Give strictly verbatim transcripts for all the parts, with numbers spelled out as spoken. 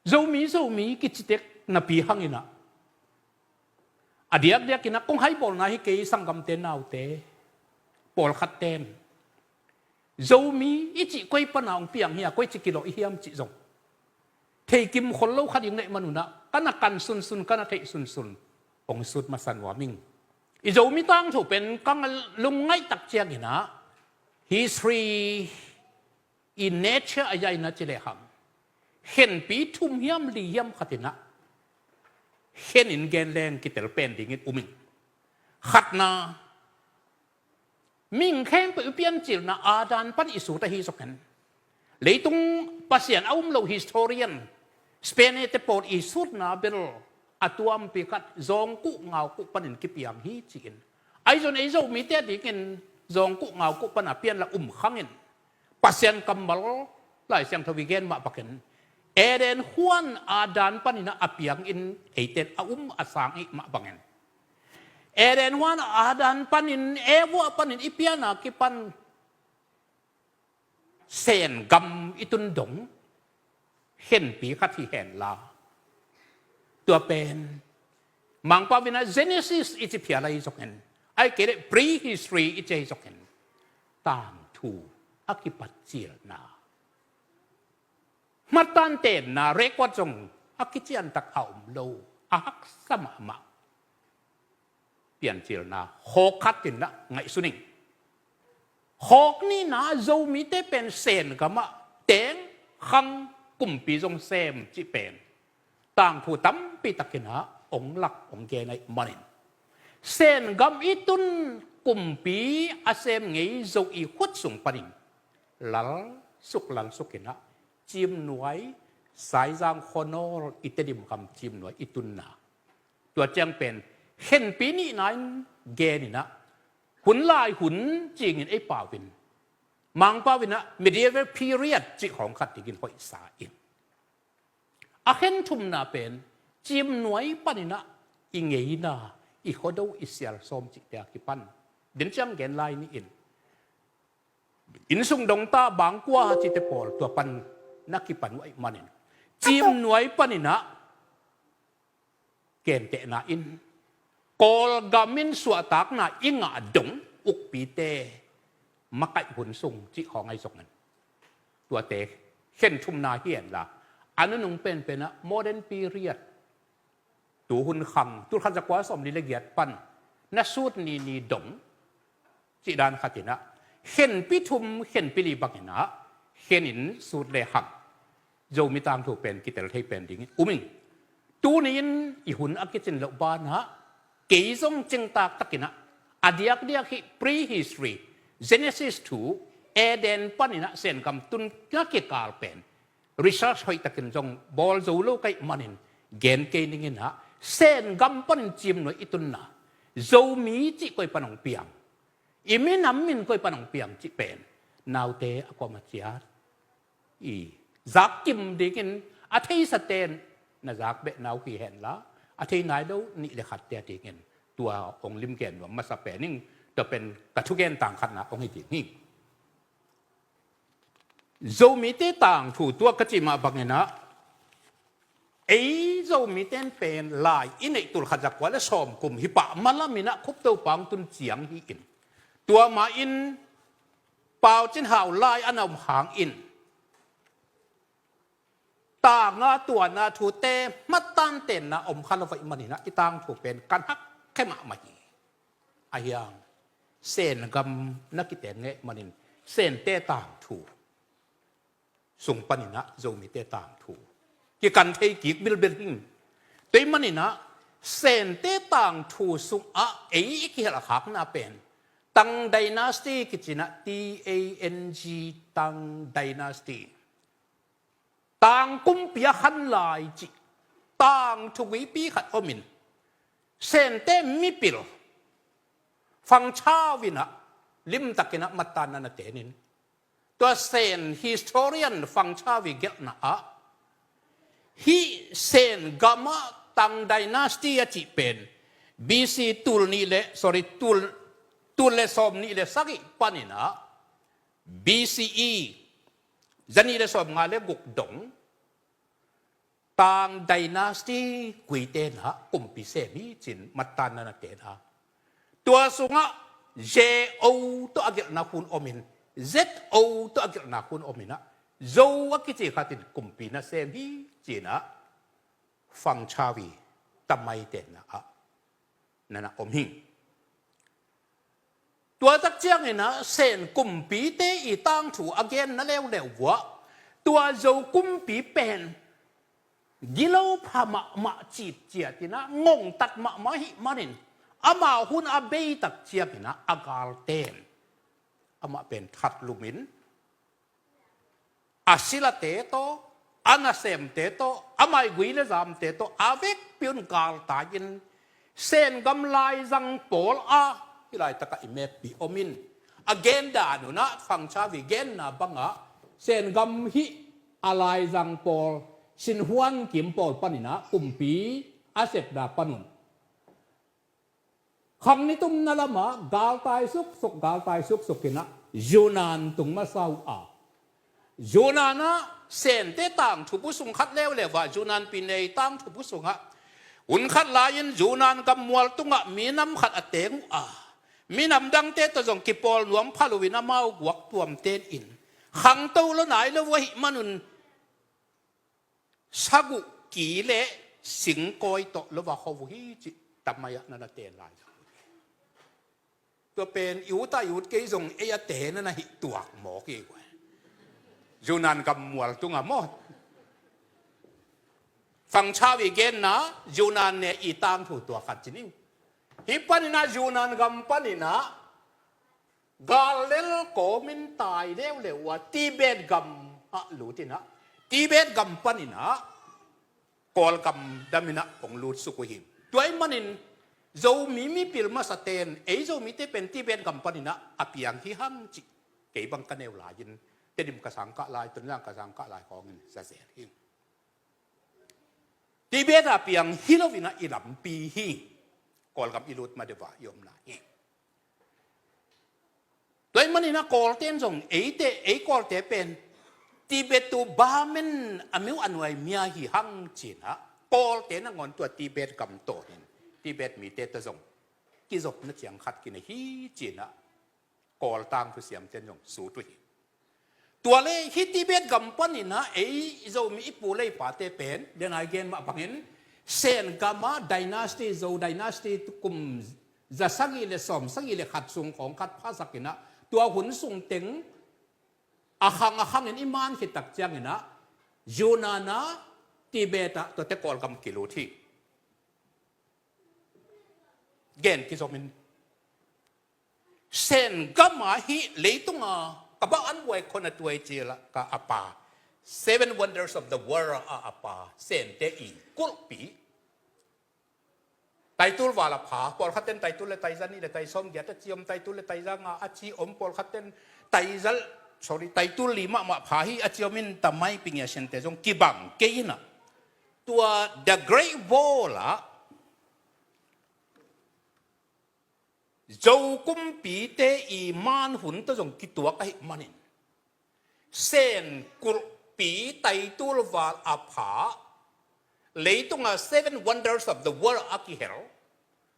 Zomi, Zomi kici tek napi hang in ah, a diakdiak in ah kong haibawlna hi kei, sanggamte naute, pawlkhat ten Zomi i cih koi pana hong piang hi a, koi ci kilawh i hiam cih zong thei kim khol lo kha ding na hih man un ah, ka na kan sunsun, ka na theih sunsun hong sut masa nuam ing. I Zomi tangthu pen ka lungngaih tak ciangin ah, history i nature a zaina ci lehang, khenpi thum hiam li hiam khat in ah khen in gen leng kitel pen dingin um ing. Khatna, mihing khempeuh i piancilna Adam pan i sut ahi zongin, leitung Pasian a um lo historian Spanish te pawl i sutna bel a tuampi khat Zawngkuh Ngaukuh panin kipiang hi ci-in, ahi zongin ei Zomite a dingin Zawngkuh Ngaukuh pana pianla um khangin, Pasian kammal Lai Siangtho i gen mah bangin, Eden huan Adam panin ah a piangin eite in a um a sang i hih mah bangin, Eden huan Adam panin, Eva panin i pianna kipan Sen gam i tun dong khenpi khat hi henla, tua pen Mangpau in ah Genesis i ci phial ahi zongin, ahih kei leh prehistory i ci ahi zongin, tangthu a kipat cilna, hmatan tenna record zong a kiciantak a om lo, a haksa mahmah piancilna khawk khat in ah ngaihsun ing. Khawk nihna, Zomite pen Sen gamah teng, khang, kumpi zong sem cih pen tangthu tampi takin ah hong lak hong gen ahih manin, Sen gam i tun kumpi a sem ngei Zo i khut sung panin lal suk lal suk in ah Cimnuai, Saizang, Khuanawl, i Tedim gam Cimnuai i tunna, tua ciang pen khenpi nihna in gen in ah, hun lai hun cingin ei pau in Mangpau in ah medieval period cih khawng khat dingin hoihsa ing. A khen thumna pen Cimnuai panin ah i ngeina, i Khuado, i Sialsawm cihte a kipan, den ciang gen lai ni in, innsung dongta bangkua cihte pawl tua pan na kipan uh ahih manin, Cimnuai panin ah gentehna in Kawlgam in suahtakna i ngah dong ukpite makaih hun sung cih khawng ahi zongin, tuate khen thumna hi henla, a nunung penpen ah modern period, tuhun khang, tulkhat zakua sawmli le giat pan na sut ni ni dong cih dan khat in ah, khenpi thum khenpi li bangin ah khen in sut lehang, Zomi tangthu pen kitel thei pen dingin um ing. Tuni in i hun a kicin loh banah, kei zong cingtak takin ah, a diakdiak hih prehistory, Genesis to Eden panin ah Sen gam tun na kikal pen research hoih takin zong bawl zo lo ka hih manin, gen kei ning in ah, Sen gam panin Cimnuai i tunna, Zomi cih koi pan hong piang, i minam min koi pan hong piang cih pen naute a kuamah ciat i zak kim dingin, a theisate in na zak beh na uh hi henla, a thei nai lo nih le khatte a dingin tua hong limgen nuam masa pen ing. Tua pen ka thugen tang khatna hong hi ding hi. Zomite tangthu tua ka cih mah bangin ah, ei Zomite in pen lai i neih tulkhat zakua le sawm kum hi pah malam in ah Khup Topa hong tun ciang hi in, tua mah in Pau Cin Hau lai a na om hangin, tanga tuana thute hmatan tenna om kha lo ahih manin ah, i tangthu pen kan hak khe mahmah hi. Ahi hang, Sen gam na kiten ngei manin, Sente tangthu sung panin ah Zomite tangthu kikan thei kik bilbil hi. Tua ahih manin ah, Sente tangthu sungah ei i kihelh khakna pen Tang Dynasty kici in ah, T A NG, Tang Dynasty. Tang kumpi a khan lai cih tangthu guipi khat om in, Sente mipil Fang Chau in ah limtakin ah mattanna na ten in, tua Sen historian Fang Chau i gelhna ah, hih Sen gamah Tang Dynasty a cih pen B C tul nih le, sorry, tul, tul le sawm nih le sagih panin ah, B C E, za nih le sawm nga le guk dong, Tang dynasty kuite na kumpi sem hi cin mattan na na ten a. Tua sungah J O tawh a gelhna hun omin, Z O tawh a gelhna hun omin ah, Zo a kici khatin kumpi na sem hi cin ah, Fangchawi tamaite na ah na na om hi. Tua tak ciangin ah Sen kumpite i tangthu a genna leuleu uh ah, tua Zo kumpi pen gilo pha mahmah citciat in ah ngongtat mahmah ahih manin, ama hun a bei tak ciangin ah a galten amah pen thatlumin, a silate tawh, a nasemte tawh, a maigui le zamte tawh a vekpi un galtai-in, Sen gam laizang pawl ah, hih laitakah i meppi omin, a gendan un ah, Fangchawi genna bangah, Sen gam hih a laizang pawl, Sinhuan kim pawl panin ah kumpi a sepna panun, khang nitumna lamah galtai suksuk, galtai suksuk in ah Yunnan tung masa uh a. Yunnan ah Sente tangthu bu sung khat leuleu ah, Yunnan pine i tangthu bu sungah, hun khat lai-in Yunnan gam mual tungah minam khat a teng uh a, minam dangte tawh zong kipawl nuam pha loin amau guak tuamten in, khangto lo nai lo uh ahih manun, saguh ki le singkawi tawh lo va kho uh hi cih tamai ah na na ten lai. Tua pen i ut a i ut kei zong ei a te na na hih tuak mawk hi. Yunnan gam mual tungah maw. Fangchawi genna, Yunnan ne i tangthu tua khat ci ning. Hih panin ah Yunnan gam panin ah gal lel kawmin tai leuleu uh a, Tibet gam ah lut in ah, Tibet gam panin ah Kawlgam damin ah hong lutsuk uh hi. Tua ahih manin Zomi mipil masaten, ei Zomite pen Tibet gam panin ah a piang hi hang cih kei bang ka neu lai-in, Tedim ka sang kah lai, Tonzang ka sang kah lai khawngin za zel hi. Tibet a piang hi loin ah i lampi hi. Kawlgam i lut ma deuh a i omna hi. Tua ahih manin ah Kawlte in zong eite, ei Kawlte pen Tibet to Burma a miu a nuai mia hi hang ci-in ah, Kawlte nangawn tua Tibet gam tawh hin Tibet mite tawh zong kizopna ciang khat kinei hi ci-in ah Kawl tangthu siamte in zong sut uh hi. Tua le hih Tibet gam panin ah ei Zomi i pu le i pate pen, lianai gen mah bangin, Sen gam ah dynasty, Zo dynasty kum za sagih le sawm sagih le khat sung khawng khat phasak in ah, tua hun sung teng a khang a khangin i man khit tak ciangin ah Yunnan ah, Tibet ah, tuate Kawlgam kilut hi. Gen kizomin, Sen gam ah hih leitung a Kaban Buai Khonatuai ci-a ka a pa, Seven Wonders of the World a a pa, Sente i kulhpi, Taitul val a pha, pawlkhatten Taitul le Taiza nih le Taisawm giat a ci om, Taitul le Taiza nga a ci om, pawlkhatten Taiza, sorry, Taitul li mahmah pha hi a ci om in, Tamai Pi Ngia Siante zong kibang kei in ah, tua The Great Wall ah Zo kumpite i man hun tawh zong kituak ahih manin, Sen kulhpi Taitul val a pha, leitung a Seven Wonders of the World a kihel,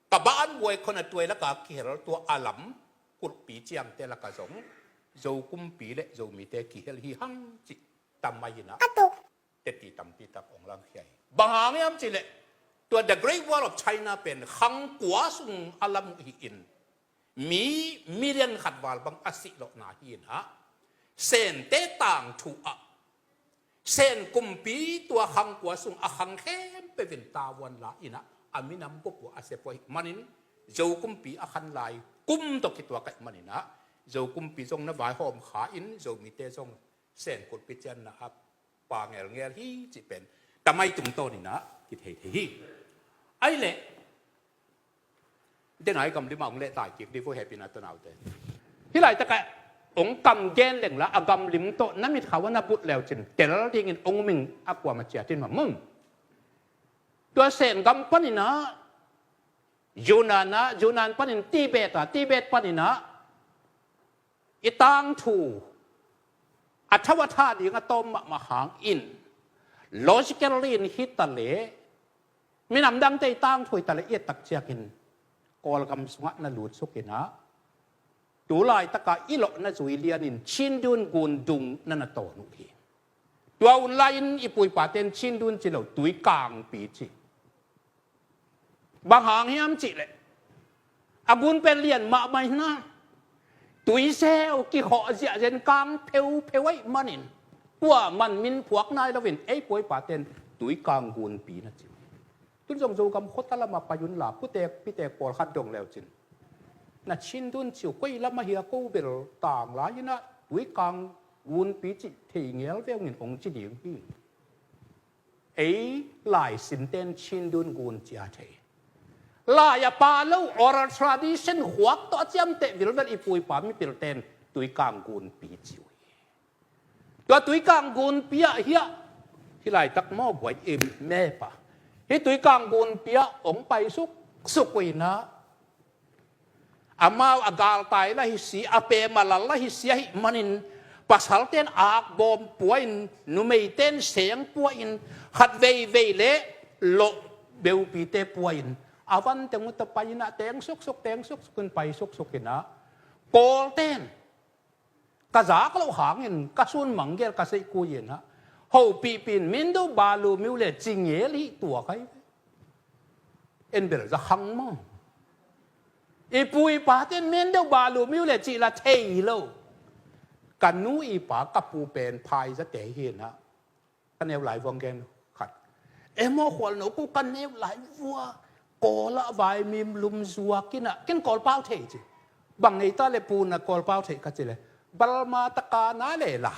Kaban Buai Khonatuai lak a kihel, tua a lam kulhpi ciangte lak ah zong Zo kumpi le Zomite kihel hi hang cih Tamai in ah teti tampi tak hong langkhia hi. Bang hang hiam cih leh, tua The Great Wall of China pen khang kua sung a lam uh hi-in, mi million khat val bang a sih lawhna hi-in ah, Sente tangthu ah Sen kumpi tua khang kua sung a khang khempeuh in tavuan la in ah, a minam bup uh a sep uh ahih manin, Zo kumpi a khan lai kum tawh kituak ahih manin ah, Zo kumpi zong na vaihawm kha in, Zomite zong Sen kulhpi cianna a pa ngelngel hi cih pen Tamai tungtawn in ah kithei thei hi. Ahih leh, denai gam lim ah hong lehtai kik dih vo, hehpihna tawh naute. Hih laitak ah hong kam gen leng la, a gam lim tawh na mitkhau ah na but leu cin tel dingin hong um ing, a kuamah ciat in mah maw. Tua Sen gam panin ah, Yunnan ah, Yunnan panin Tibet ah, Tibet panin ah i tangthu a thau a tha ding a tawm mahmah hangin, Logically in hi ta leh, minam dangte i tangthu hi ta leh i et tak ciangin Kawlgam sungah na lut suk in ah, tu laitakah i lawhna zui lianin Chindwin gun dung na na tawn uh hi. Tua hun lai-in i pu i pate in Chindwin ci lo, Tuikangpi ci. Bang hang hiam cih leh, a gun pen lian mahmah hi na, tuiseu kikhawh ziahziah in kang pheupheu ahih manin, kuaman min phuak nai loin ei pu ei pate in Tuikang gunpi na ci uh hi. Tun zong Zogam khuata lamah pai un la, putek pitek pawlkhat dong le uh cin, na Chindwin ci uh, koi lam ahi a, ko bel tanglai in ah Tuikang gunpi cih thei ngel ve ung in, hong ci ding hi. Ei laisimte in Chindwin gun ci a thei. Lai a pha lo, oral tradition khuak tawh a ciamteh vilvel i pu i pa mipilte in Tuikang gunpi ci uh hi. Tua Tuikang gunpi ah hiah, hih laitak maw, buai im map ah, hih Tuikang gunpi ah hong pai suksuk uh in ah, amau a galtai la hi si, a pem a lal la hi si ahih manin, pasalte in akbawm pua in, numeite in seng pua in, khat veivei leh lawh beupite pua in, a van teng uh tawh pai in ah, teng suksuk, teng suksuk in, pai suksuk in ah, Kawlte in ka zak loh hangin ka sun manggel ka seihkui in ah, hopihpih in, min deuh balu miu le ci ngel hi tuak ahi ve. En bel za khang maw. I pu i pate in min deuh balu miu le cih la thei lo. Ka nu i pa ka pu pen phaizate hi in ah, ka neu lai vuang gen khat. E maw, khualno, ko ka neu lai vua, Kawl ah vaimim lum zuak in ah, ken Kawlpau thei ci. Bang ngei ta le pu, na Kawlpau thei ka cih leh, Balma taka na le la,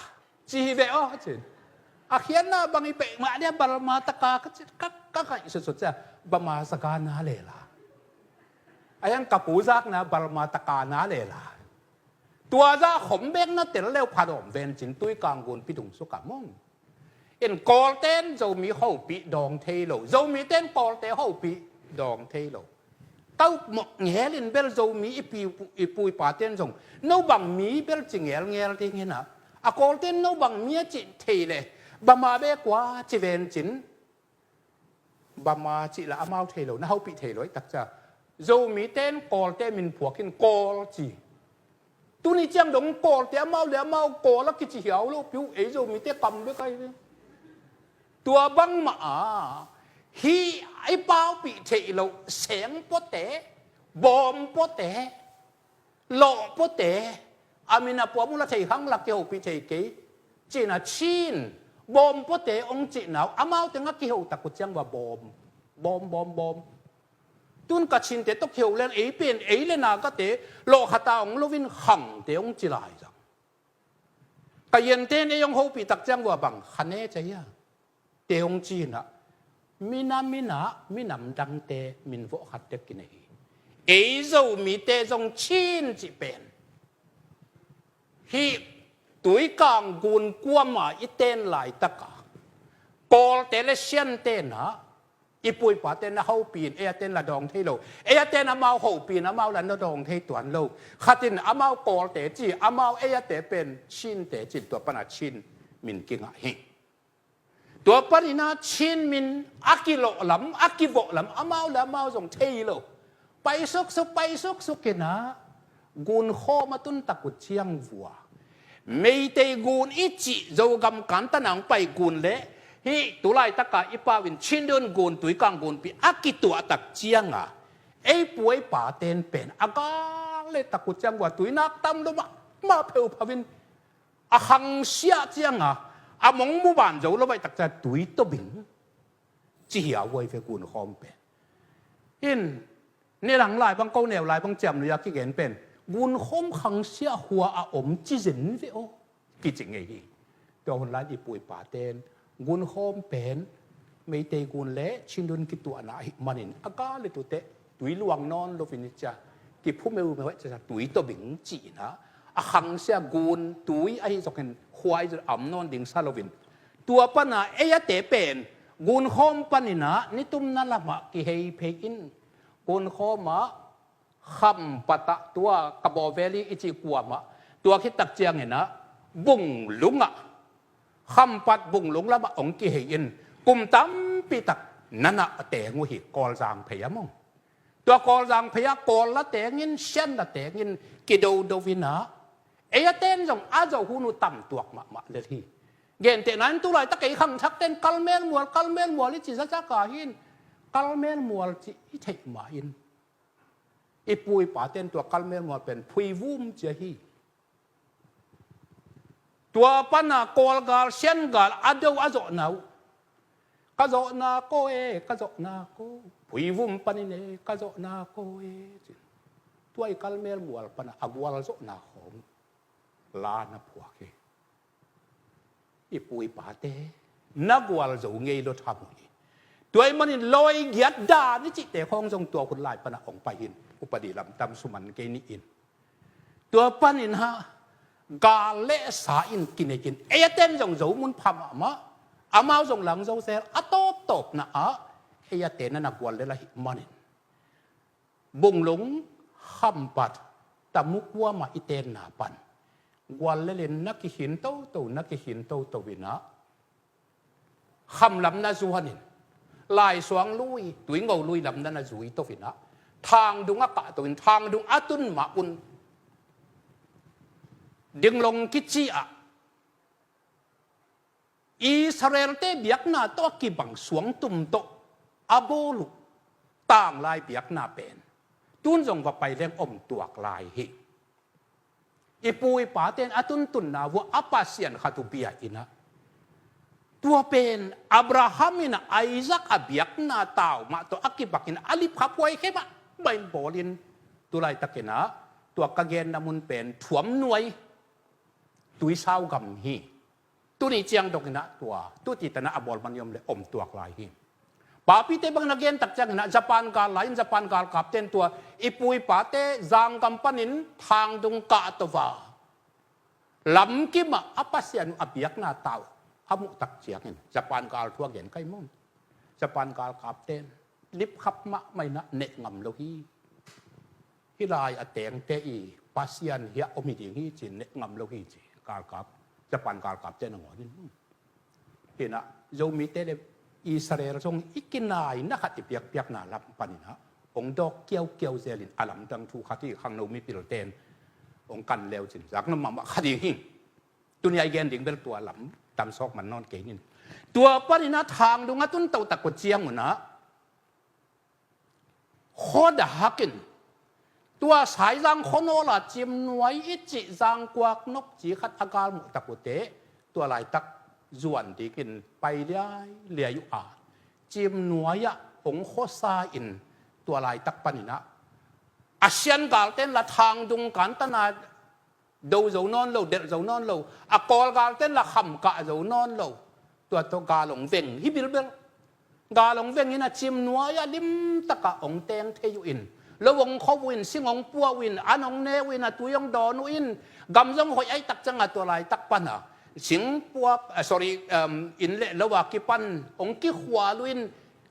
ci hi ve aw, ci. A khiatna bang hi peuhmah dia, Balma taka ka ci, ka, ka ngaihsutsut cia, Bama saka na le la. A hiang ka pu zakna Balma taka na le la. Tua zah khom bek na tel le uh pha dawm ven cin, Tuikang gunpi dung suk ah maw. In Kawlte in Zomi hopih dawng thei lo, Zomite in Kawlte hopih dawng thei lo. Ka up mawh ngel in bel Zomi i pi, i pu i pate in zong no bang mi bel ci ngelngel ding hi in ah, a Kawlte in no bang mi a cih thei leh Bama bek ua ci ven cin, Bama cih la amau thei lo, na hopih thei lo ahih tak cia, Zomite in Kawlte min phuak in Kawl ci. Tuni ciang dong Kawlte amau le amau Kawl a kici hiau lo pi uh, ei Zomite kam bek ahi ve. Tua bangmah a, hih i paupih theih loh sengpawte, bawmpote, lawhpote, a min a puam uh la thei khang, la kihopih thei kei, ci-in ah Chin, bawmpote hong cihna uh, amau teng a kiho tak uh ciang va bawm, bawm, bawm, bawm. Tun Kachinte tawh kiho leng ei pen, ei le Nagate lawh khat a hong loin Khangte hong ci lai zang. Kayente in ei hong hopih tak ciang vua bang, Khane ci a hia, te hong ci-in ah, mina, mina, minam dangte min vawh khat tek kinei hi. Ei Zomite zong Chin cih pen, hih Tuikang gun kuama i ten laitak a, Kawlte le Siante in ah, i pu i pate na hopih in, ei a ten la dawng thei lo. Ei a ten amau hopih in, amau la na dawng thei tuan lo. Khat in amau Kawlte ci, amau ei a te pen Chinte ci-in, tua pan a Chin min kingah hi. Tua panin ah Chin min a kilawh lam, a kivawh lam, amau le amau zong thei lo. Pai suksuk, pai suksuk in ah, gun khawm a tun tak uh ciang vua, Meitei gun i cih Zogam kantan a hong pai gun le hih tu laitak a i pau in Chindwin gun, Tuikang gunpi a kituah tak ciang a, ei pu ei pa ten pen a gal le tak uh ciang vua, tui nak tam lo mahmah pheuphau in, a khangsia ciang a, a mong mu ban zo lo ahih tak ciang tui tawh bing ci hiau uh ahi ve, gun khawm pen. In, ni lang lai bang, ko neu lai bang ciamnuih a kigen pen, gun khawm khangsia hua a om ci zen ve aw, kici ngei hi. Tua hun lai i pu i pa ten gun khawm pen Meitei gun le Chindwin kituahna ahih manin, a gal le tute tui luang nawn loin i cia, kiphu meumeu ahih cia tui tawh bing ci-in ah, a khangsia gun tui ahi zongin khua i zut a om nawn ding sa loin, tua pan a ei a te pen gun khawm panin ah nitumna lamah kihei phei in, gun khawm ah Khampat ah, tua Kabaw Valley i cih kuam ah, tua khit tak ciangin ah Bunglung ah, Khampat Bunglung lamah hong kihei in, Kum tampi tak na na teng uh hi, Kawlzang phei ah maw. Tua Kawlzang phei ah Kawl la tengin, Sian la tengin kidodo in ah, ei a ten zong a zo hun uh tam tuak mahmah lel hi. Gentehna in tulaitak ei khangthakten Kalmel mual, Kalmel mual i ci zakzak a hi in, Kalmel mual ci i theih ma in, i pu i paten tua Kalmel mual pen Phuivum ci a hi. Tua pana Kawlgal, Siangal a do a zawhna uh, ka zawhna ko e, ka zawhna ko, Phuivum panin e, ka zawhna ko e, ci. Tua i Kalmel mual pana a gualzawhna khawng la na phuak hi. I pu i pate na gualzo ngei lo tham uh hi. Tua i manin lawi giat dan i cihte khawng zong tua hun lai pana hong pai hi in, upadi lam tam suman kei ni in. Tua panin ha, gal le sa in kinei in, ei a ten zong zo mun pha mahmah, amau zong lang zo sel, a tawptawpna ah ei a ten na na gual lel ahih manin, Bunglung, Khampat, Tamukwam ah i tenna pan gual lel in na kihin toto, na kihin toto in ah, Kham lam na zuan in, Laisuang lui, Tuingo lui lam na na zui to in ah, Thangdung ah kah to in, Thangdung a tun mah un, Dinglong kici ah Israel-te biakna tawh a kibang suangtum tawh a bawl uh tanglai biakna pen tun zong va pai leng om tuak lai hi. I pu i paten a tuntunna vuah a Pasian khat uh bia in ah, tua pen Abraham in ah Isaac a biakna tau mah tawh a kibakin a lipkhap huai khe mahmah in bawlin, tulaitakin ah tua ka genna mun pen Thuam Nuai, Tuisau gam hi. Tuni ciang dongin ah tua tuti tanah a bawl man i om le om tuak lai hi. Papite bang na gen tak ciangin ah Japan gal lai in, Japan galkapten tua i pu i pate Zanggam panin Thangdung kah to va, lamkim ah a Pasian uh a biakna tau a muh tak ciangin, Japan gal thu a gen kai maw, Japan galkapten lipkhap mahmah in ah neh ngam lo hi. Hih lai a tengte i Pasian hiah om hi ding hi ci-in neh ngam lo hi ci, galkap, Japan galkapte nangawn in. Hi in ah Zomite le Israel zong i kinaina khat i piakpiakna lam panin ah hong dawk kiaukiau zel in, a lamdang thu khat hi, khangno mipilten hong kan leu cin zakna mahmah kha ding hi. Tuni a i gen ding bel tua lam tamsawk man nawn kei ning. Tua panin ah Thangdung a tun totak uh ciangun ah, khuadahakin tua Saizang khuanawl a Ciimnuai i cih zangkuak nopci khat a galmuh tak uh teh, tua laitak zuan dingin pai liailiai uh a, Ciimnuai ah hong khuasa in, tua laitak panin ah a Sian galten la Thangdung kantana do zo nawn lo, delh zo nawn lo, a Kawl galten la Kham kah zo nawn lo. Tua tawh gal hong veng hi bilbel. Gal hong veng in a Ciimnuai ah limtakah hong teng thei uh in, lo hong kho uh in, sing hong pua uh in, an hong ne uh in, a tui hong dawn uh in, gam zong hoih ahih tak ciangah tua laitak pana sing pua, ah, sorry, um, inn le lo a kipan hong kikhual uh in,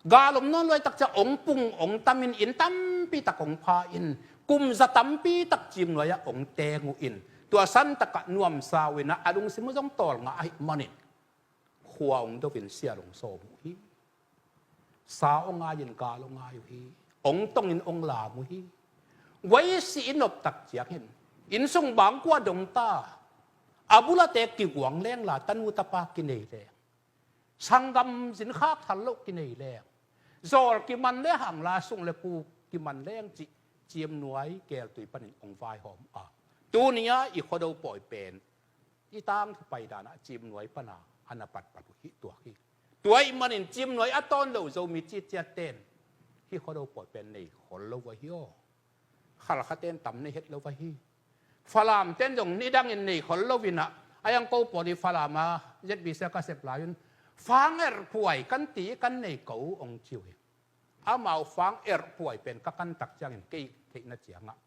gal om nawn lo ahih tak ciang hong pung hong tam in, inn tampi tak hong pha in, kum za tampi tak Ciimnuai ah hong teng uh in, tua santakah nuamsa uh in ah, a lungsim uh zong tawlngah ahih manin khua hong do in sial hong sawm uh hi. Sa hong ngai in gal hong ngai uh hi. Hong tong in hong lam uh hi. Guai si i nop tak ciangin, inn sung bangkua dong ta, a bulate kiguang leng la, tanu tapa kinei leng, sanggam zinkhak thal loh kinei leng, zawl kiman le hang la, sung le pu kiman leng cih Ciimnuai keltui panin hong vaihawm a, tuni a i Khuado pawi pen i tangthu pai danah Ciimnuai pana a na patpat uh hi tuak hi. Tua ahih manin Ciimnuai a tawn lo Zomi citciatten hih Khuado pawi pen nei khol lo uh ahi aw. Khalkhaten tam nei het lo uh ahi. Falamten zong nidangin nei khol lo in ah, a iang ko pawl i Falam a Z B C a ka sep lai un, fang erhpuai kan ti, kan nei ko uh hong ci uh hi. Amau fang erhpuai pen ka kan tak ciangin kei theihna ciangah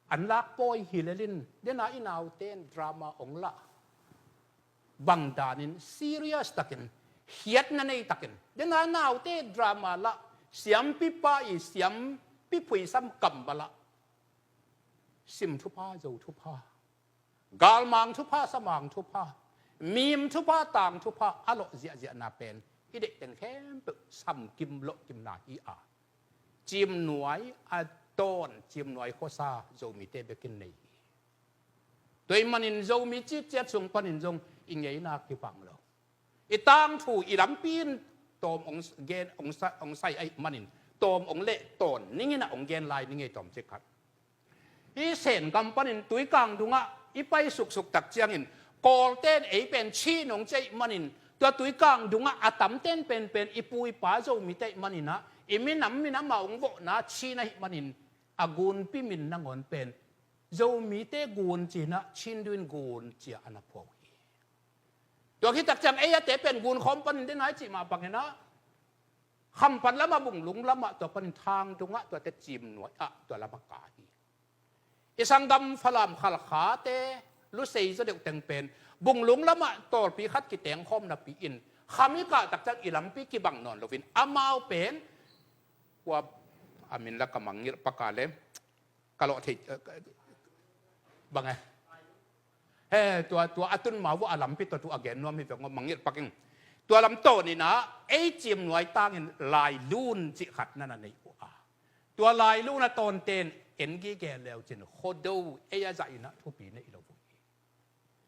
an lak pawi hi lel in, dena i nauten drama hong lah, bang danin serious takin, khiatna nei takin, dena naute drama lah, siampipa i siampi phuisam kam bala, sim thupha, zo thupha, galmang thupha, samang thupha, mim thupha, tang thupha a lawh ziahziahna pen i deih teng khempeuh samkim lawhkimna hi a, ciimnuai a tawn, ciimnuai khuasa Zomite bekin nei hi. Tua ahih manin Zomi citciat sung panin zong i ngeina kibang lo. I tangthu, i lampi in tawm hong gen, hong sa-, hong sai ahih manin tawm hong leh tawn ningin ah hong gen lai ning ei, tawmcik khat. Hih Sen gam panin Tuikang dungah i pai suksuk tak ciangin Kawlte in ei pen cih nong ci ahih manin, tua Tuikang dungah a tamten penpen i pu i pa Zomite ahih manin ah, i minam in amau hong vawhna Chin ahih manin, a gunpi min nangawn pen Zomite gun ci-in ah Chin Dwin gun ci-a a na phuak hi. Tua khit tak ciang ei a te pen gun khawm panin den ai cih mah bangin ah, Khampat lamah, Bunglung lamah, tua panin Thang dungah, tuate ciimnuai ah tua lamah kah hi. I sanggam Falam, Khalkhate, Lusei zaw deuh teng pen Bunglung lamah tawlpi khat kiteng khawm napi-in, kham i kah tak ciang i lampi kibang nawn loin amau pen, kua a min la ka mangngilh pak a le, ka lawh thei, eh, bang e. He, tua, tua a tun ma uh a lampi tua tu a gen nuam hi veng aw, mangngilh pak ing. Tua lam tawnin ah ei ciimnuai tangin Lailun cih khat na na nei uh a, tua Lailun a tawnten en gige leu cin Khuado ei a zah in ah thupi nei lo uh hi.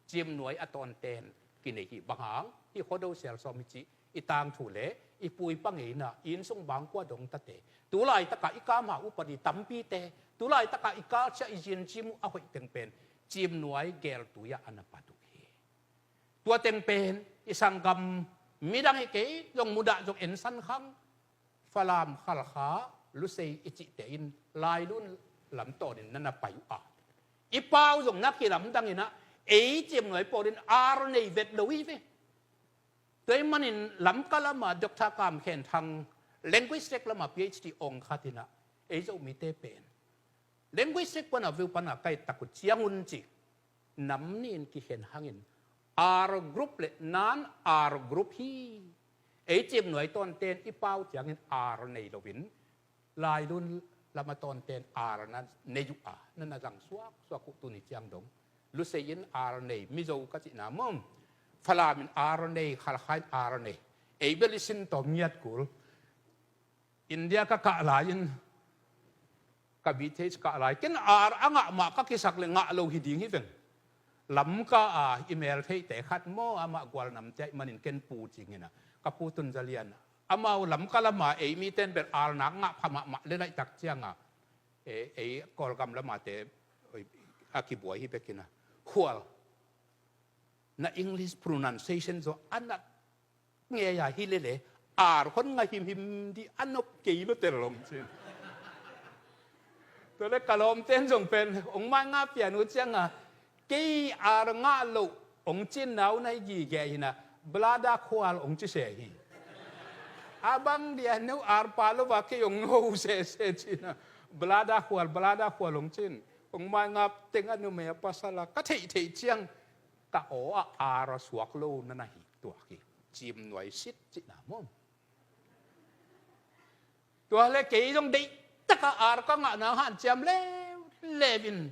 Ciimnuai a tawnten kinei hi. Bang hang? Hih Khuado Sialsawm hi cih i tangthu le i pu i pa ngeina, i innsung bangkua dong tate, tu laitakah i kah ma upadi tampite, tu laitakah i kah ciah i zincim uh a hoih teng pen ciimnuai geltui ah a na pat uh hi. Tua teng pen i sanggam midang hi kei zong, mudah zong ensan khang, Falam, Khalkha, Lusei i cihte in Lailun lam tawnin na na pai uh a, i pau zong na kilamdang in ah, ei ciimnuai pawlin ar nei vet lo hi ve. Tua ahih manin Lamka lamah Doctor Kam Khen Thang, linguistic lamah P H D ong khat in ah, ei Zomite pen linguistic pana veu pana kai tak uh ciangun ci, nam nih in kikhen hangin R group le non-R group hi. Ei ciimnuai tawnten i pau ciangin R nei loin Lailun lam a tawnten R na nei uh a, na na zang suaksuak uh. Tuni ciang dong Lusei in R nei, Mizo ka cihna maw, Falam in R nei, Khalkha in R nei. Ei bel i sin tawm ngiat kul. India ka kah lai-in, ka B Th kah lai, ken R a ngah mah ka kisak le ngah lo hi ding hi veng. Lamka a i mel theihte khat maw, amah Gual namte ahih manin ken pu ci-in ah, ka pu Tun Za Lian, amau Lamka lama ei miten bel R nak ngah pha mahmah le laih tak ciangin, ei, ei Kawlgam lamate a kibuai hi bekin ah, Khual, na English pronunciation zaw a nat ngei a hi lele, R hon ngah himhim dih a nop kei lo tel, hong cin. Tua le ka lawmten zong pen hong mai ngah pian uh ciangin, kei R ngah loh hong cin nau nai gige hi-in ah, Blada Khual hong ci se hi. A bang dia no R pha lo a, kei hong no sese ci-in ah, Blada Khual, Blada Khual hong cin. Hong mai ngah teng a numei a pasal a ka theihtheih ciang, ka aw ah R a suak lo na na hi tuak hi. Ciimnuai sit cihna maw. Tua le kei zong deih taka R ka ngah nang hanciam leuleu in,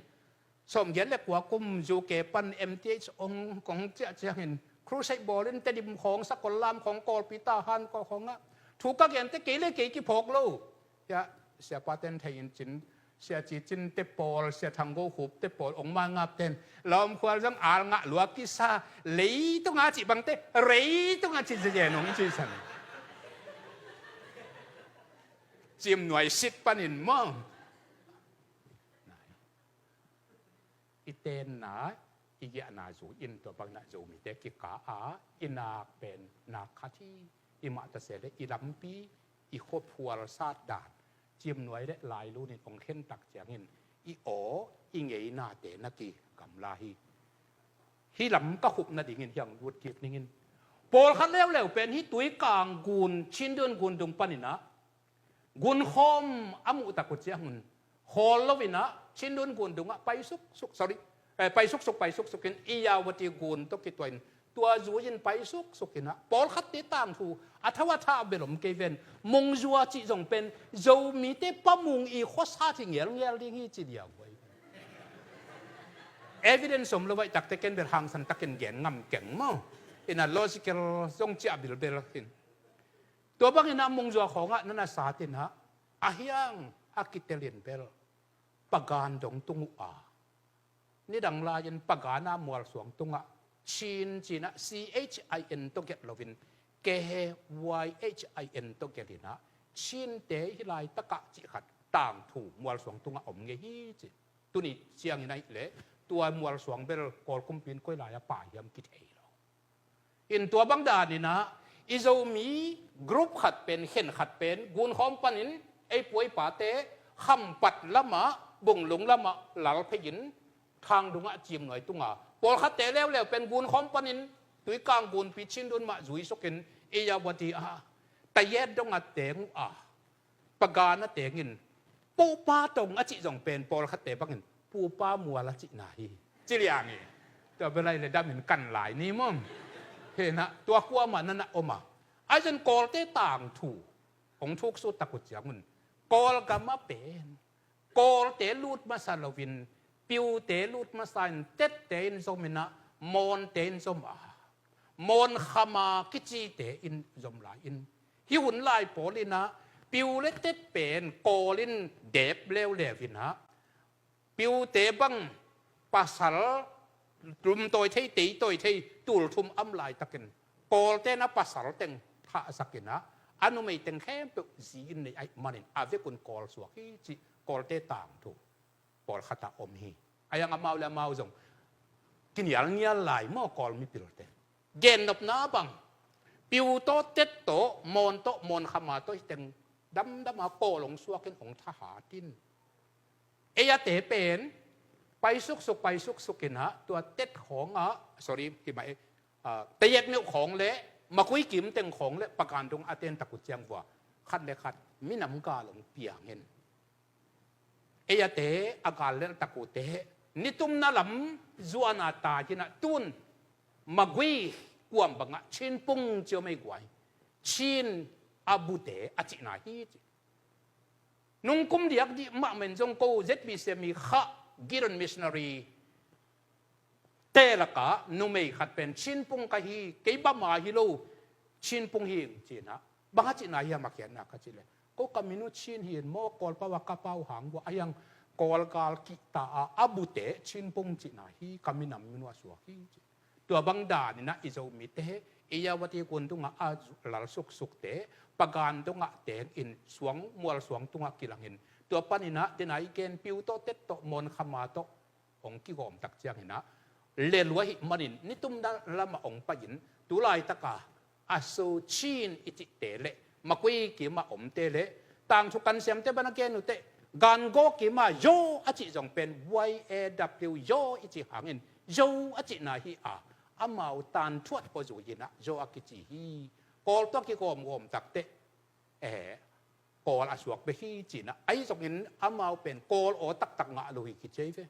sawmgiat le kua kum U K pan M T H ong kong ciah ciangin, crusade bawlin Tedim khawng, Sakollam khawng, Kawlpi, Tahan khawng ah thu ka gente kei le kei kiphawk lo. Hiah siapaten thei in cin, Sia Ci Cin te pawl, Sia Thang Go Khup te pawl, ong ma ngap ten, Lawm Khual zong R ngah lua kisa, leitung a cih bangte, reitung a cih zezen ong cih san. Ciimnuai sit panin maw. I tenna, i giahna zui in tua bangin ah Zomite kikah a, i nak pen nak khat hi. I mah ta se le i lampi, i khuaphual sat dan, ciimnuai le lailun in ong khen tak ciangin i aw, i ngeinate na kigamla hi. Hih lam ka khup nadingin hiang lut kik ningin. Pawlkhat leuleu pen hih Tuikang gun, Chindwin gun dung panin ah gun khawm a muh tak uh ciangun, khawl lo in ah Chindwin gun dungah pai suksuk, sorry, eh, pai suksuk, pai suksuk in Irrawaddy gun tawh kituahin, tua zui in pai suksuk in ah, pawlkhatte tangthu a tho a thah bel om kei ven. Mungzua cih zong pen Zomite Pa Mung i khuasat hi ngelngel ding hi ci dia uh ahi. Evidence om lo ahih takte ken bel hangsan takin gen ngam keng maw. In a logical zong ciah bilbel hin. Tua bangin ah Mungzua khawngah na na sat in ah, a hiang a kitel in bel Pagan dong tung uh a, nidang lai-in Pagan a Mualsuang tungah Chin ci-in ah C H I N tawh gelh loin K H Y H I N tawh gelh in ah, Chinte hih laitakah cih khat tangthu Mualsuang tungah om ngei hi ci. Tuni ciangin ahih leh tua Mualsuang bel Kawl kumpi in koi lai-ah pai hiam kithei lo. In tua bang danin ah i Zomi group khat pen, khen khat pen, gunkhawm panin ei pu ei pate Khampat lamah, Bunglung lamah lal phei-in Thangdung ah Cimnuai tunga, pawlkhatte leuleu pen gunkhawm panin Tuikang gunpi Chindwin mah zuisukin Irrawaddy ah Tayet dong a teng uh a, Pagan a tengin, Pupa Tong a cih zong pen pawlkhatte bangin Pupa Mual a cihna hi ci liang hi. Tua bel ahih leh damin kan lai ni maw. Hi in ah tua kuamah na na om a. Ahi zongin Kawlte tangthu hong thuksut tak uh ciangun, Kawlgam ah pen Kawlte lut masa loin, Piute lut masa in, Tette in zom in ah, Mawnte in zom a, Mawn Khama kicite in zom lai-in, hih hun lai pawl in ah Piu le Tet pen Kawl in dep leuleu in ah, Piute bang pasal lumtawi thei, teitawi thei, tul thum a om laitakin Kawlte in ah pasal teng thahsak in ah, a numei teng khempeuh zi in nei ahih manin a vekun Kawl suak hi cih Kawlte tangthu pawlkhat ah om hi. A hiang amau le amau zong kinialngial lai maw Kawl mipilte. Gennopna bang, Piu tawh, Tet tawh, Mawn tawh, Mawn Khama tawh hih teng damdam a Kawl hong suakin hong thahat in, ei ate pen pai suksuk, pai suksuk in ah tua Tet khawng ah, sorry, hi mah e, ah, Tayet meuh khawng le Magway kim teng khawng le Pagan dong a ten tak uh ciang vua khat le khat minam gal hong piang in, ei ate a gal lelh tak uh teh, nitumna lam zuan a tai in ah, tun Magway kuam bangah Chinpung ci om ei guai, Chin a bute a cihna hi ci. Nungkum diak dih mahmah in zong ko Z B C mi Kha Gideon missionary te lakah numei khat pen Chinpung ka hi, kei Bama hi lo, Chinpung hi ing ci in ah, bang a cihna hiam a khiatna ka cih leh, ko ka min uh Chin hi in maw, Kawlpau a ka pau hang vua, a hiang Kawl gal kihta a, a bute Chinpung cihna hi, ka minam min uh a suak hi ci. Tua bang danin ah i Zomite, Irrawaddy gun tungah a lal suksukte, Pagan dongah tengin suang, Mualsuang tungah kilangin, tua panin ah dena i gen Piu tawh, Tet tawh, Mawn Khama tawh hong kigawm tak ciangin ah, lelua ahih manin nitumna lamah hong pai-in, tu laitaka a so Chin i cihte le Magway kimah omte le tangthu kan siamte bang a gen uh teh, Gangaw kimah Yaw a cih zong pen Y A W Yaw i cih hangin Yaw a cihna hi a, amau tanthuat pawh zui in ah Yaw a kici hi. Kawl tawh a kigawmgawm tak teh, eh, Kawl a suak bek hi ci in ah, ahi zongin amau pen Kawl aw taktak ngah lo hi kici hi ve.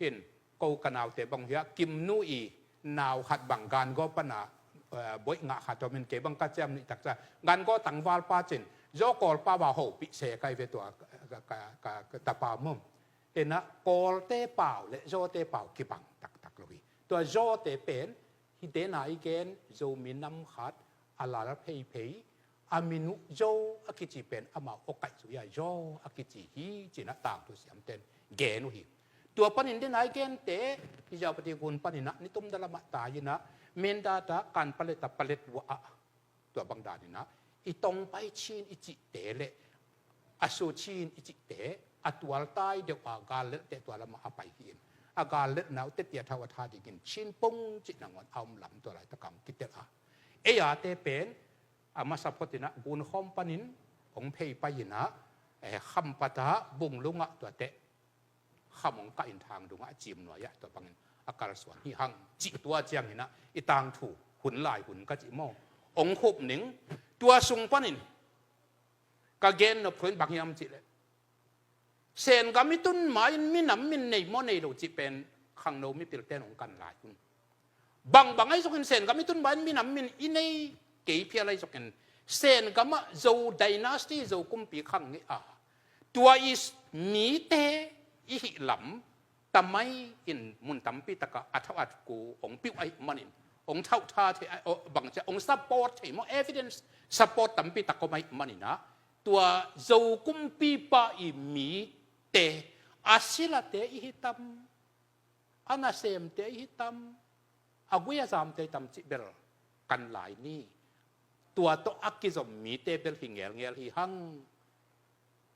Hin, ko ka naute bang hi a, Kimnu i nau khat bang Gangaw pana, eh, boih ngah khat om in, kei bang ka ciam nuih tak ciang, Gangaw tangvalpa cin, Yaw Kawlpa va hopih se kai ve tua ka, ka, ka, ka tapa mum. Hin ah Kawlte pau le Zawte pau kibang taktak lo hi. Tua Zawte pen, hih dena i gen Zomi nam khat a lal pheiphei, a min uh Yaw a kici pen amau aw kaih zui a Yaw a kici hi ci in ah tangthu siamten gen uh hi. Tua panin dena i gente, Irrawaddy gun panin ah nitumna lamah tai in ah, Mindat ah, Kanpalet ah, Paletwa ah, tua bang danin ah i Tongpai Chin i cihte le a so Chin i cihte a tualtai deuh a gal lelhte tua lamah a pai hi in, a gal lelhna uh tete a thau a tha dingin Chinpung cih nangawn a om lam tua laitakah hong kitel a, ei ate pen a masa phot in ah gunkhawm panin hong phei pai in ah, eh, Khampat ah, Bunglung ah, tua teh kham hong kah in Thangdung ah, Cimnuai ah, tua bangin a kalsuan hi hang cih, tua ciangin ah i tangthu hun lai hun ka cih maw, hong khup ning. Tua sung panin ka gen nop thu in bang hiam cih leh, Sengam i tun ma-in minam min nei maw nei lo cih pen khangno mipilten hong kan lai un. Bangbang ahi zongin Sengam i tun ma-in minam min i nei kei phial ahi zongin, Sengam ah Zo dynasty, Zo kumpi khang ngei a, tua i s-, mite i hih lam tamai in mun tampi takah a thau a ku hong piuh ahih manin, Ong thauh tha thei, a, o, bang cia, ong support thei maw, evidence support tampi tak om ahih manin ah, tua Zo kumpipa i mite, a silate i hi tam, a nasemte i hi tam, a gui a zamte i tam cih bel kan lai ni. Tua tawh a kizom mite bel hi ngelngel hi hang.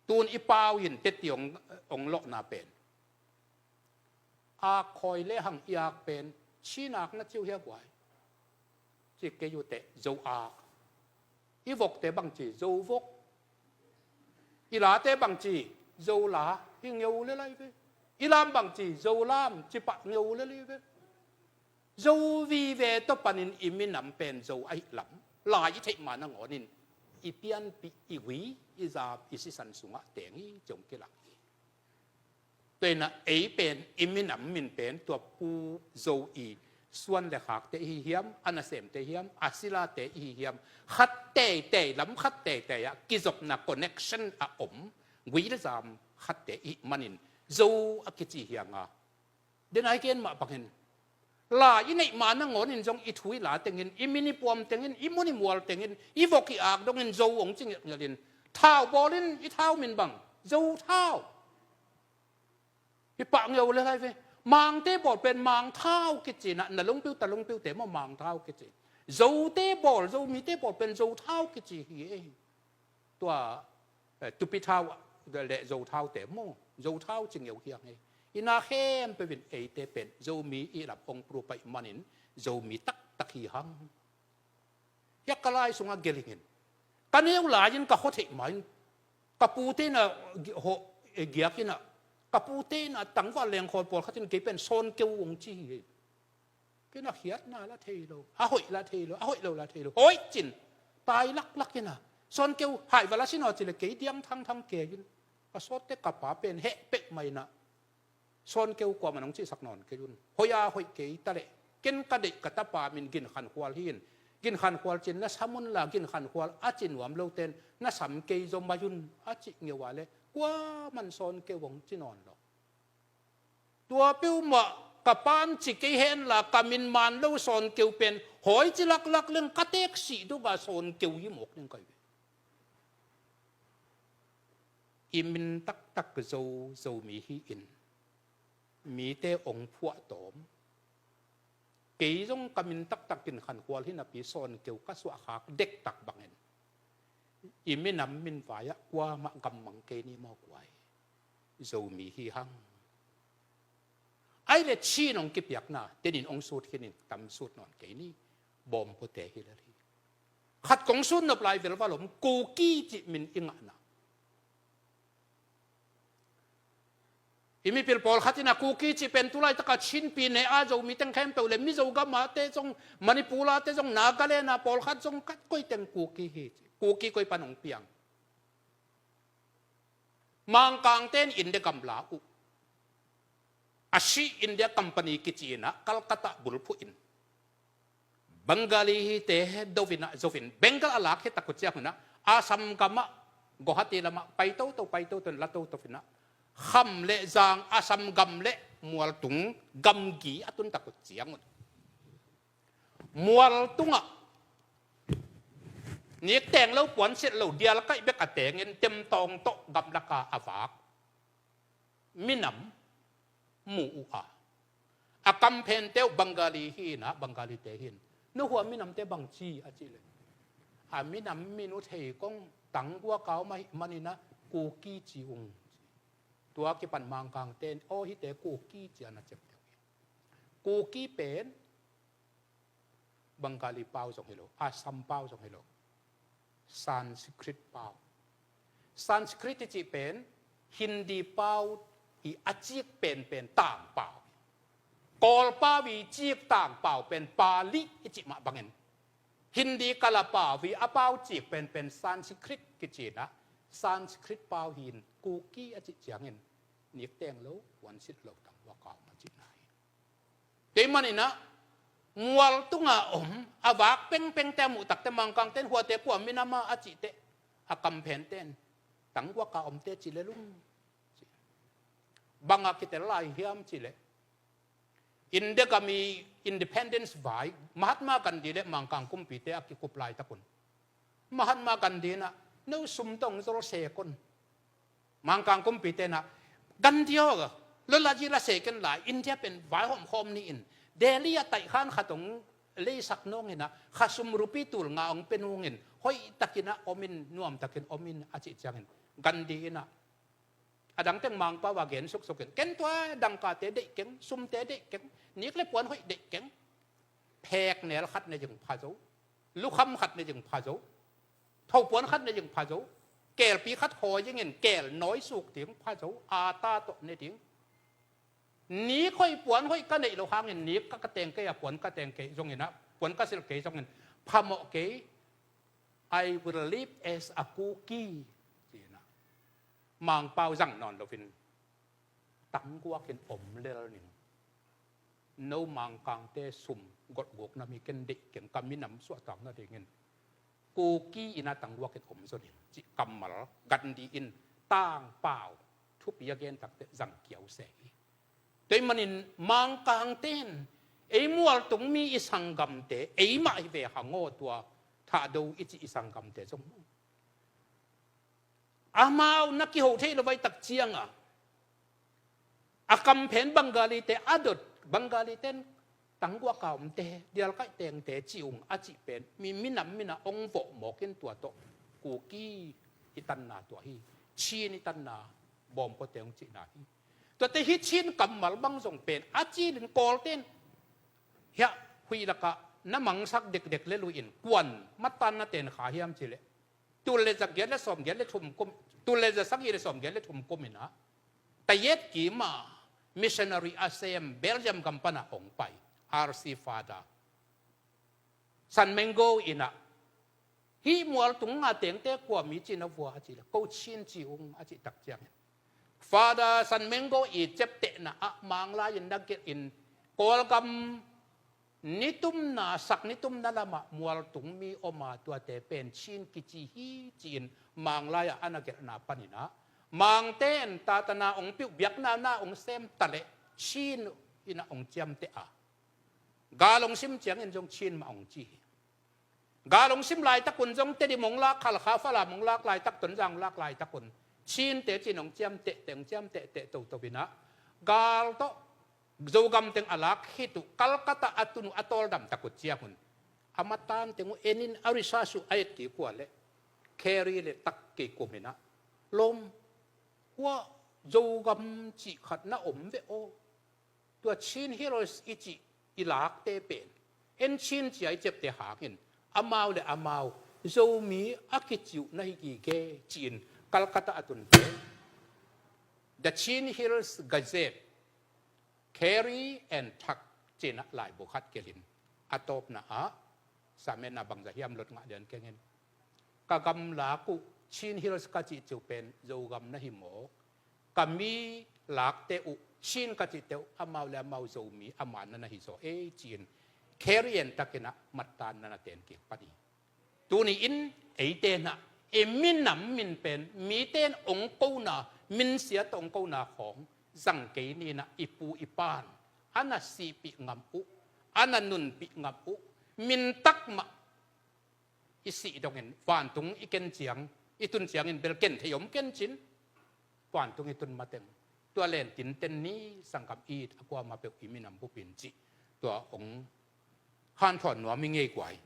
Tun i pau in teti ong, ong lawhna pen, a khawi le hang i ak pen, sinak na ci uh hia guai? Ci kei uh teh, Zo ak. I vokte bangci, Zo vok. I late bangci, Zo la. Hi ngeu le lai ve. I lam bangci, Zo lam. Ci pah ngeu le lai ve. Zo vive tawh panin i minam pen Zo ahih lam, lai i theih ma nangawnin i pianpih, i gui, i zam, i sisan sungah teng hi, ci ong kilak hi. Tua inah ei pen, i minam min pen tua Pu Zo i suan le khakte i hi hiam, a nasemte hiam, a silate i hi hiam, khat teitei, lam khat teitei ah kizopna connection a om, gui le zam khatte i hih manin Zo a kici hi hang a. Denai gen mah bangin, lai i neih ma nangawnin zong i thu i la tengin, i min i puam tengin, i mun i mual tengin, i vok i ak dongin Zo ong ci ngelhngelhin, thau bawlin i thau min bang, Zo thau. Hi pah ngeu le lai ve. Mangte bawl pen Mang thau kici inah, na lungpiu ta lungpiute maw Mang thau kici. Zote bawl, Zomite bawl pen Zo thau kici hi ei. Tua, eh, Tupi thau le Zo thaute maw, Zo thau ci ngeu hi hang ei. Inah khempeuh in eite pen Zomi i lam ong prupai manin Zomi taktak hi hang. Hiah ka lai sungah gelingin, ka neu lai-in ka khua theih ma-in, ka pute inah gi-, hawh, eh, giak inah, ka pute inah tangval lengkhawl pawlkhat in kei pen Sawnkeu ong ci hi ei. Kei na khiatna la thei lo, a hoih la thei lo, a hoih lo la thei lo, hoih cin, tai laklak inah, Sawnkeu hai vala sin aw ci le kei diang thangthang kei in, ka sawtte ka pa pen heh pek mah inah, Sawnkeu kuamah nong cihsak nawn kei un. Hoih a hoih kei ta leh, ken ka deih ka tapa min Gin Khan Khual hi in, Gin Khan Khual cin na sam un la, Gin Khan Khual a ci nuam loten na sam kei zaw mai un, a cih ngeu a leh kuaman Sawnkeu ong ci nawn lo. Tua peuhmah ka pan ci kei hen la, ka min man lo Sawnkeu pen, hawi ci laklak leng ka teek sih duk a Sawnkeu hi mawk ding ka hi ve. I min taktak Zo, Zomi hi in, mite ong phuahtawm. Kei zong ka min taktak Gin Khan Khual hi napi Sawnkeu ka suahkhak dektak bangin, i minam min vai-ah kuamah gammang kei ni maw guai? Zomi hi hang. Ai le Chin ong kipiakna, tenin ong sut khin in, tam sut nawn kei ni. Bawm pute hi lel hi. Khat kong sut nop lai velval om, Kuki cih min i ngahna. I mipil pawlkhat inah Kuki cih pen tulaitak a Chin pi ne a Zomi teng khempeuh le Mizo gam a te zong, Manipur a te zong, Nagaland a pawlkhat zong, khat koi teng Kuki hi ci. Kuki koi pan ong piang? Mangkangte in India gam la uh. A si India Company kici inah Calcutta bulphuh in, Bengali hite do inah zo in, Bengal a lak hi tak uh ciang inah, Assam gamah, Guwahati lamah pai toto, pai toto in, la toto inah, kham le zang, Assam gam le mualtung gamgi a tun tak uh ciang un, mualtungah nikteng lo, puansilh lo, dialkaih bek a tengin, temtawng tawh gamlak a a vak minam mu uh a, a kamphente uh Bengali hi inah, Bengalite hi in, na hua minamte bangci a cih leh, a minam min uh thei kong, tangguak a om ahih man inah Kuki ci ung. Tua kipan Mangkangte in, aw hihte Kuki ci a na ciapteh uh hi. Kuki pen Bengali pau zong hi lo, Assam pau zong hi lo, Sanskrit pau. Sanskrit i cih pen Hindi pau i a cik penpen tangpau hi. Kawl pau i cik tangpau pen Pali i cih mah bangin, Hindi kala pau i a pau cik penpen Sanskrit kici inah, Sanskrit pau hi in, Kuki a cih ciangin nikteng lo, puansilh lo, tangguak a om a cihna hi. Kei man inah, mualtung a om, a vak pengpengte a muh takteh Mangkangte in huate kua minam a a cih teh, a kamphente in, tangguak a omte ci lel ung. Bang a kitel lai hiam cih leh, India gam i independence vai Mahatma Gandhi le Mangkang kumpite a kikup laitak un, Mahatma Gandhi in ah, no sum tawh zol sek un. Mangkang kumpite in ah, Gandhi aw, lolaji la sek in la, India pen vaihawm khawm ni in, Delhi ah taihkhan khat hong leisak nawng in ah, kha sum rupi tul nga hong pia nung in, hoihtakin ah om in, nuamtakin om in a cih ciangin, Gandhi in ah, a dang teng Mangpau a gen suksuk in, ken tua dangkate deih keng, sumte deih keng, nik le puan hoih deih keng, pheknel khat ne zing pha zo, lukham khat ne zing pha zo, thopuan khat ne zing pha zo, kelpi khat hawi zingin kel nawi suk ding pha zo, ata tawh ne ding. Nik hoih puan hoih ka neih loh hangin nik ka, ka teng kei a, puan ka teng kei zongin ah, puan ka silh kei zongin phamawh kei. I will live as a Kuki, ci-in ah Mangpau zang nawn loin tangguakin om lel ning. No Mangkangte sum gotgukna mi ken deih keng, ka minam suahtak nadingin Kuki in ah tangguakin om zaw ning, cih kammal Gandhi in Tangpau thupi a gen takteh zang kiau se hi. Tua ahih manin Mangkangte in ei mualtung mi i sanggamte, eimah hi ve hang aw, tua Thahdo i cih i sanggamte zong amau na kiho thei lo vai tak ciang a, a kamphen Bengalite a dot, Bengalite in tangguak a omte, dialkaih tengte ci ung a cih pen mi, minam min ah hong vawh mawk in, tua tawh Kuki i tanna tua hi, Chin i tanna, bawmkawte hong cihna hi. Tuate hi Chin kammal bang zong pen a cilin Kawlte in hiah huih lakah na mangsak dekdek le lui in, kuan mattan na ten kha hiam cih leh, tul le za giat le sawm giat le thum kum, tul le za sagih le sawm giat le thum kum in ah, Tayet Kima missionary a sem Belgium gam pan ah hong pai R C Father San Mengo in ah, hih mualtung nga tengte kua mi ci na vua a cih leh, ko Chin ci ung a cih tak ciangin, Father San Mengo i ciaptehna ah Manglai in na gelh in, Kawlgam nitumna, sak nitumna lamah mualtung mi om a, tuate pen Chin kici hi, ci-in Manglai ah a na gelhna panin ah, Mangte in tatana hong piuh, biakna na hong sem ta leh Chin in ah hong ciamteh a, gal hong sim ciangin zong Chin mah hong ci hi. Gal hong sim laitak un zong Tedim hong lak, Halkha, Falam hong lak laitak, Tonzang hong lak laitak un Chinte ci-in hong ciamtehteh, hong ciamtehteh toto in ah, gal tawh Zogam teng a lak khit uh, Calcutta a tun uh a tawldam tak uh ciang un, a mattan teng uh en in a research uh a et kik uh leh, Carey le Tak kikum in ah, lawm, hua Zogam cih khat na om ve aw, tua Chin Hills i cih i lakte pen en Chin ci-a i ciapteh hangin, amau le amau Zomi a kici uh na hi gige, ci-in Calcutta a tunte The Chin Hills Gazette, Carey and Tak ci-in ah laibu khat gelh in, a tawpna ah, sametna bangzah hiam lot ngah lian keng in, ka gamlak uh Chin Hills ka cih ciu pen Zogam na hi mawk, ka mi lakte uh Chin ka cihte uh amau le amau Zomi a manna na hi zaw ei, ci-in Carey and Tak in ah mattan na na ten kik pan hi. Tuni in eite in ah i minam min pen mite in hong kona, minsia tawh hong kona khawng zang kei ni in ah, i pu i pa'n a na sihpih ngam uh, a na nunpih ngam uh, mintak mah i sih dongin vantung i ken ciang, i tun ciangin bel ken thei om ken cin, vantung i tun mateng tua len tinten ni, sanggam it a kuamah peuh i minam bupin cih tua hong hanthawn nuam i ngei guai.